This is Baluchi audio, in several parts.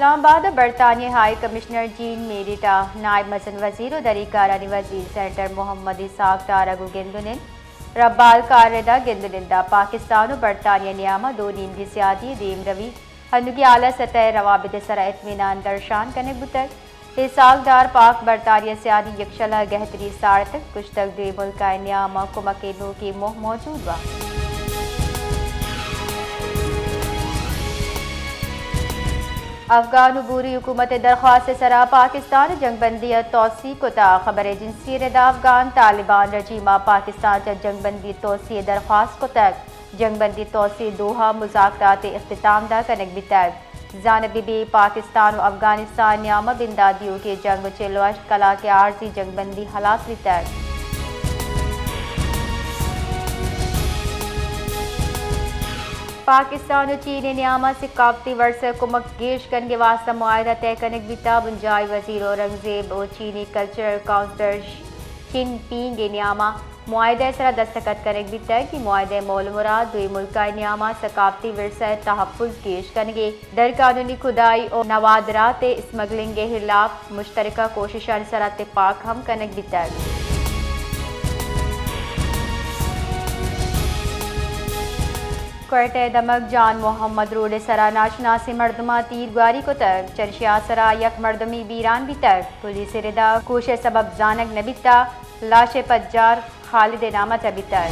اسلام آباد ءَ برطانیہ ءِ ہائی کمشنر جین میریٹ ءَ نائب مزن وزیر ءُ دری کارانی وزیر سینیٹر محمد اسحاق ڈار ءَ گوں گند ءُ نند، ربال کار رد ءَ گند ءُ نند ءَ پاکستان ءُ برطانیہ ءِ نیام ءَ دو نیمگی سیادی ءِ دیمروی، ہنوگی اعلی سطح ءِ روابط ءِ سرا اطمینان درشان کنگ بوتگ۔ اسحاق ڈار پاک برطانیہ سیادی یکشل ءَ گہتری ساڑتگ، گوشتگ دوئیں ملکانی نیام ءَ کمک ءِ نوکیں موہ موجود بنت۔ افغان عبوری حکومت ءِ درخواست ءِ سرا پاکستان ءَ جنگ بندی ءِ توسیع کتگ۔ خبر ایجنسی ءِ ردا افغان طالبان رژیم ءَ پاکستان ءَ چہ جنگ بندی ءِ توسیع ءِ درخواست کتگ۔ جنگ بندی ءِ توسیع ءِ دوحہ ءَ مذاکرات ءِ اختتام دہ کنگ بیتگ۔ زانگ بہ بیت پاکستان ءُ افغانستان ءِ نیام ءَ بندات دیوکیں جنگ ءُ چل ءُ ہشت کلاک ءِ عارضی جنگ بندی ہلاس بیتگ۔ پاکستان ءُ چین ءِ نیام ءَ ثقافتی ورثہ ءِ کمک گیش کنگ ءِ واستہ معاہدہ طے کنگ بیتگ۔ بنجاہی وزیر اورنگزیب ءُ چینی کلچرل کونسلر شی جن پینگ ءِ نیام ءَ معاہدہ ءِ سرا دستخط کنگ بیتگ۔ اے معاہدہ ءِ مول ءُ مراد دوئیں ملکانی نیام ءَ ثقافتی ورثہ ءِ تحفظ گیش کنگ ءَ، غیر قانونی کھدائی ءُ نوادرات ءِ اسمگلنگ ءِ ہلاپ مشترکہ کوششانی سرا تپاک ہم کنگ بیتگ۔ کوئٹہ ءِ دمگ جان محمد روڈ ءِ سرا ناشناسیں مردماں تیر گواری کتگ، چریشی ءِ سرا یک مردمے بیران بیتگ۔ پولیس ءِ ردا کوش ءِ سبب زانگ نہ بیتگ، لاش ءِ پجار خالد ءِ نام ءَ تبیتگ۔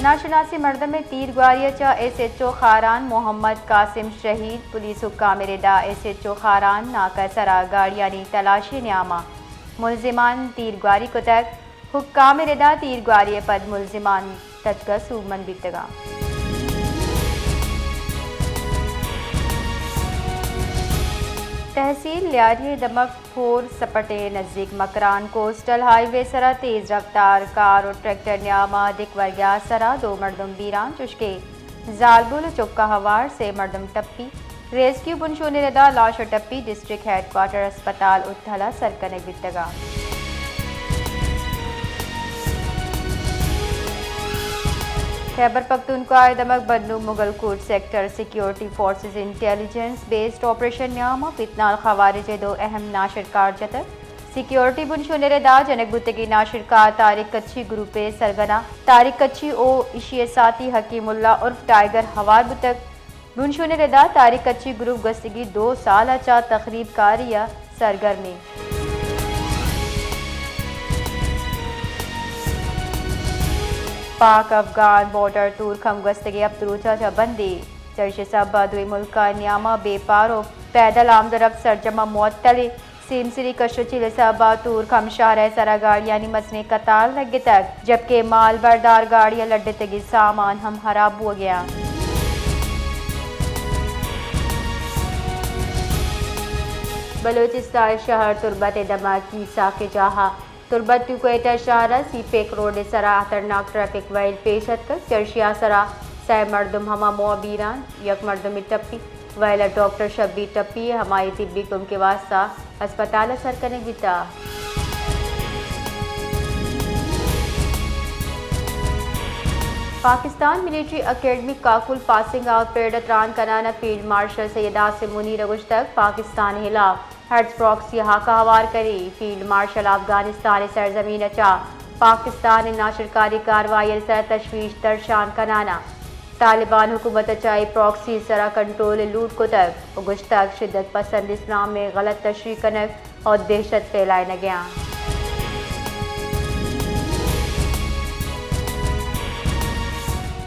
ناشناسیں مردم ءِ تیر گواری ءَ چہ ایس ایچ او خاران محمد قاسم شہید، پولیس حکام ءِ ردا ایس ایچ او خاران ناکہ ءِ سرا گاڑیانی تلاشی ءِ نیام ءَ ملزمان تیر گواری کتگ۔ حکام ءِ ردا تیر گواری ءَ پد ملزمان تچگ ءَ سوبمند بیتگ اَنت۔ تحصیل لیاری ءِ دمگ پھور سپٹ ءِ نزیک مکران کوسٹل ہائی وے ءِ سرا تیز رفتار کار ءُ ٹریکٹر ءِ نیام ءَ دک ورگ ءِ سرا دو مردم بیران، چوشکہ زالبول ءُ چک ءَ ہوار سے مردم ٹپی۔ ریسکیو بنشون ءِ ردا لاش ءُ ٹپی ڈسٹرکٹ ہیڈ کوارٹر ہسپتال اتھل ءَ سر کنگ بیتگ اَنت۔ خیبر پختونخوا ءِ دمگ Bannu Mughal Kot sector security forces intelligence based operation ءِ نیام ءَ فتنہ الخوارج ءِ دو اہم ناشرکار جتگ۔ سیکیورٹی بنشون ءِ ردا جنگ بوتگیں ناشرکار طارق کچھی گروپ ءِ سرگنا طارق کچھی ءُ ایشی ءِ ساتھی حکیم اللہ عرف ٹائیگر ہوار بوتگ۔ بنشون ءِ ردا طارق کچھی گروپ گوستگیں دو سال ءَ چہ تخریب کاری ءَ سرگرم اِنت۔ پاک افغان بارڈر تورکھم گوستگیں ہپت روچ ءَ چہ بند اِنت۔ چریشی ءِ سبب ءَ دوئیں ملکانی نیام ءَ بیپار ءُ پیدل آمد ءُ رفت سرجم ءَ معطل اِنت۔ سیمسری کشوچیل ءِ سبب ءَ تورکھم شہر ءِ سرا گاڑیانی مزنیں قطار لگتگ، جبکہ مال بردار گاڑیاں لڈتگیں سامان ہم ہراب بوگ ءَ اَنت۔ بلوچستان ءِ شہر تربت ءِ دمگ کیساک ءِ جاہ ءَ تربت ٹو کوئٹہ شہر ءَ سی پیک روڈ ءِ سرا خطرناک ٹریفک وائل پیش اتکگ۔ چریشی ءِ سرا سئے مردم ہما موہ بیران، یک مردمے ٹپی۔ وائل ءَ ڈاکٹر شبیر ٹپی ءَ ہمائی طبی کمک ءِ واستہ ہسپتال ءَ سر کنگ بیتگ۔ پاکستان ملٹری اکیڈمی کاکل پاسنگ آؤٹ پریڈ ءَ تران کنان ءَ فیلڈ مارشل سید عاصم منیر ءَ گوشتگ، پاکستان ءِ ہلاپ ہرچ پراکسی ءِ ہاک ءَ ہوار کنیں۔ فیلڈ مارشل افغانستان ءِ سرزمین ءَ چہ پاکستان ءِ ناشرکاری کاروائی ءِ سرا تشویش درشان کنان ءَ طالبان حکومت ءَ چہ اے پراکسی ءِ سرا کنٹرول ءِ لوٹ کتگ ءُ گوشتگ، شدت پسند اسلام ءِ غلط تشریح کنگ ءُ دہشت پھیلائینگ ءَ اَنت۔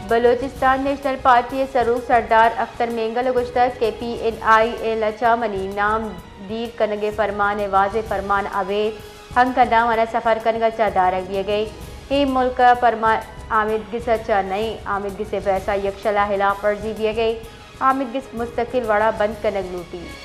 بلوچستان نیشنل پارٹی ءِ سروک سردار اختر مینگل ءَ گوشتگ کہ پی این آئی ایل ءَ چہ منی نام دیر کنگ ءِ فرمان ءِ واضح فرمان ابید ہنکداں من ءَ سفر کنگ ءَ چہ دارگ بیگ ءَ اِنت۔ اے ملک ءِ پرمان آمیدگس ءَ چہ نہ اِنت، آمیدگس ءِ بحث ءَ یکشل ءَ ہلاپ ورزی بیگ ءَ اِنت۔ آمیدگس مستقل وڑ ءَ بند کنگ لوٹیت۔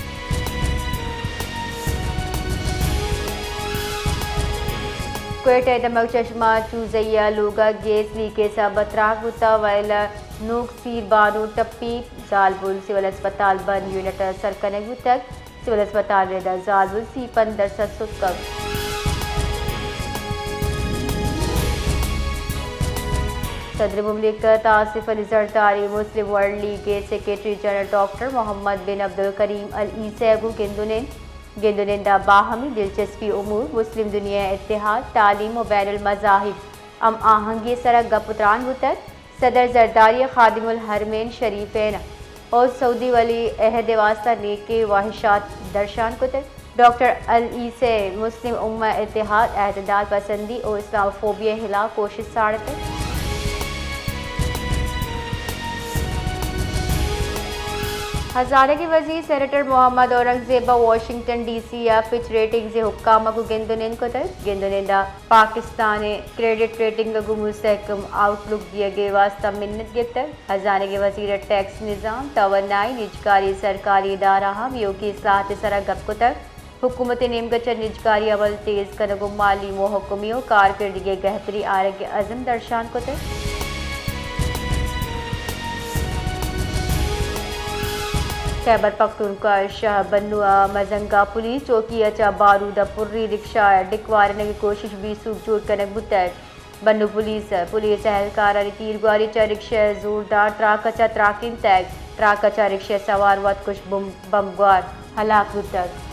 کوئٹہ ءِ دمگ چشمہ چوزئی ءِ لوگ ءَ گیس لیک ءِ سبب ءَ تراک بوتگ، وئیل ءِ نوک سیر بانو ٹپی، زالبول سول ہسپتال بند یونٹ ءَ سر کنگ بوتگ۔ سول ہسپتال ءِ ردا زالبول سی پنچ درسد ستکگ۔ صدر مملکت آصف علی زرداری مسلم ورلڈ لیگ ءِ سیکرٹری جنرل ڈاکٹر محمد بن عبدالکریم العیسی ءَ گوں گند ءُ نند، گند ءُ نند ءَ باہمی دلچسپی امور، مسلم دنیا ءِ اتحاد، تعلیم ءُ بین المذاہب ہم آہنگی ءِ سرا گپ ءُ تران بوتگ۔ صدر زرداری ءَ خادم الحرمین شریفین ءُ سعودی ولی عہد ءِ واستہ نیکیں واہشات درشان کتگ۔ ڈاکٹر العیسی ءَ مسلم امہ ءِ اتحاد، اعتدال پسندی ءُ اسلام فوبیا ءِ ہلاپ کوشست ساڑتگ۔ ہزانگی وزیر سینیٹر محمد اورنگزیب ءَ واشنگٹن ڈی سی ءَ فچ ریٹنگز ءِ حکام ءَ گوں گند ءُ نند کتگ۔ گند ءُ نند ءَ پاکستان ءِ کریڈٹ ریٹنگ ءَ گوں مستحکم آؤٹ لک دیگ ءِ واستہ منت گپتگ۔ ہزانگ ءِ وزیر ءَ ٹیکس نظام، توانائی، نجکاری سرکاری ادارہاں ایوکی اصلاحات ءِ سرا گپ کتگ۔ حکومت ءِ نیمگ ءَ چہ نجکاری عمل تیز کنگ ءُ مالی محکمی ءُ کارکردگی ءِ گہتری آرگ ءِ عزم درشان کتگ۔ خیبر پختونخوا ءِ شہر بنو ءِ مزنگا پولیس چوکی ءَ چہ بارود ءِ پری رکشہ ءِ ڈکوارینگ ءِ کوشش بی سوب جوڑ کنگ بوتگ۔ بنو پولیس ءِ پولیس اہلکارانی تیرگواری چہ رکشہ ءَ زوردار تراک ءَ چہ تراکینتگ۔ تراک ءَ چہ رکشہ ءِ سوار وتکش بم-، بمبگوار ہلاک بوتگ۔